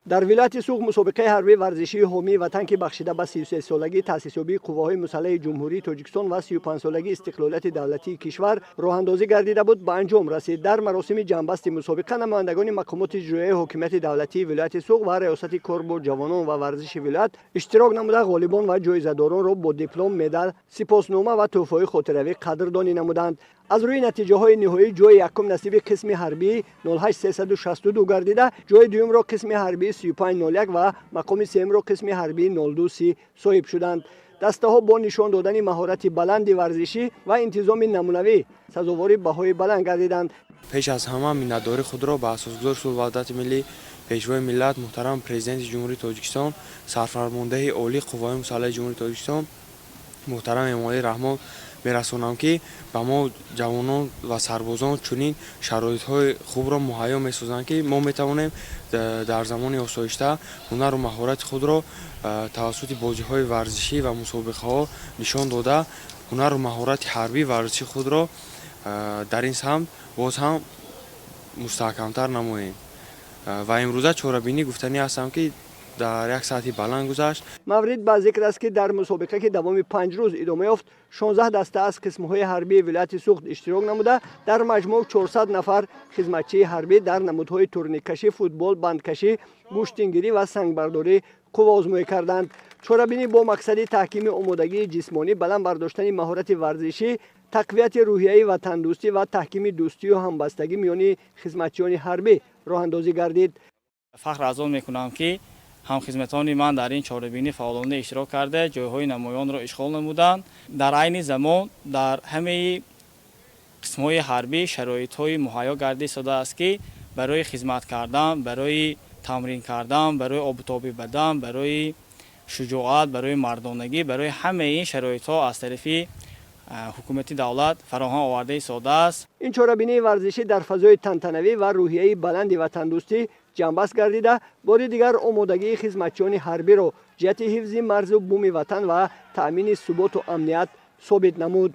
Дар вилояти Суғд мусобиқаи ҳарбии варзишии ҳомии ватан, ки бахшида ба 33-солагии таъсисёбии қувваҳои мусаллаҳи Ҷумҳурии Тоҷикистон ва 35-солагии истиқлолияти давлатии кишвар роҳандозӣ гардида буд, ба анҷом расид. Дар маросими ҷамъбасти мусобиқа намояндагони мақомоти иҷроияи ҳокимияти давлатии вилояти Суғд ва Раёсати кор бо ҷавонон ва варзиши вилоят иштирок намуда, ғолибон ва ҷоизадоронро бо диплом, медал, сипоснома ва тӯҳфаҳои хотиравӣ қадрдонӣ намуданд. Аз рӯи натиҷаҳои ниҳоӣ ҷои якум насиби қисми ҳарбии 08362 гардида, ҷои дуюмро қисми ҳарбии 3501 ва мақоми сеюмро қисми ҳарбии 0230 соҳиб шуданд. Дастаҳо бо нишон додани маҳорати баланди варзишӣ ва интизоми намунавӣ сазовори баҳои баланд гардиданд. Пеш аз ҳама миннатдории худро ба Асосгузори сулҳу ваҳдати миллӣ, Пешвои миллат, муҳтарам Президенти Ҷумҳурии Тоҷикистон, Сарфармондеҳи Олии Қувваҳои мусаллаҳи Ҷумҳурии Тоҷикистон муҳтарам Эмомалӣ Раҳмон мерасонам, ки ба мо ҷавонон ва сарбозон чунин шароитҳои хубро муҳайё месозанд, ки мо метавонем дар замони осоишта ҳунару маҳорати худро тавассути бозиҳои варзишӣ ва мусобиқаҳо нишон дода, ҳунару маҳорати ҳарбӣ варзиши худро дар ин самт боз ҳам мустаҳкамтар намоем. Ва имрӯза чорабинӣ гуфтанӣ ҳастам, ки дар як сатҳи баланд гузашт. Маврид ба зикр аст, ки дар мусобиқа, ки давоми 5 рӯз идома ёфт, 16 даста аз қисмҳои ҳарбии вилояти Суғд иштирок намуда, дар маҷмӯъ 400 нафар хизматчии ҳарбӣ дар намудҳои турниккашӣ, футбол, бандкашӣ, гӯштингирӣ ва сангбардорӣ қувваозмоӣ карданд. Чорабинӣ бо мақсади таҳкими омодагии ҷисмонӣ, баланд бардоштани маҳорати варзишӣ, тақвияти рӯҳияи ватандӯстӣ ва таҳкими дӯстию ҳамбастагӣ миёни хизматчиёни ҳарбӣ роҳандозӣ гардид. Фахр аз он мекунам, ки ҳамхизматони ман дар ин чорабинӣ фаъолона иштирок карда, ҷойҳои намоёнро ишғол намуданд. Дар айни замон дар ҳамаи қисмҳои ҳарбӣ шароитҳои муҳайё гардида истодааст, ки барои хизмат кардан, барои тамрин кардан, барои обутоби бадан, барои шуҷоат, барои мардонагӣ, барои ҳамаи ин шароитҳо аз тарафи ҳукумати давлат фароҳам оварда истодааст. Ин чорабинии варзишӣ дар фазои тантанавӣ ва рӯҳияи баланди ватандӯстӣ ҷамъбаст гардида, бори дигар омодагии хизматчиёни ҳарбиро ҷиҳати ҳифзи марзу буми ватан ва таъмини суботу амният собит намуд.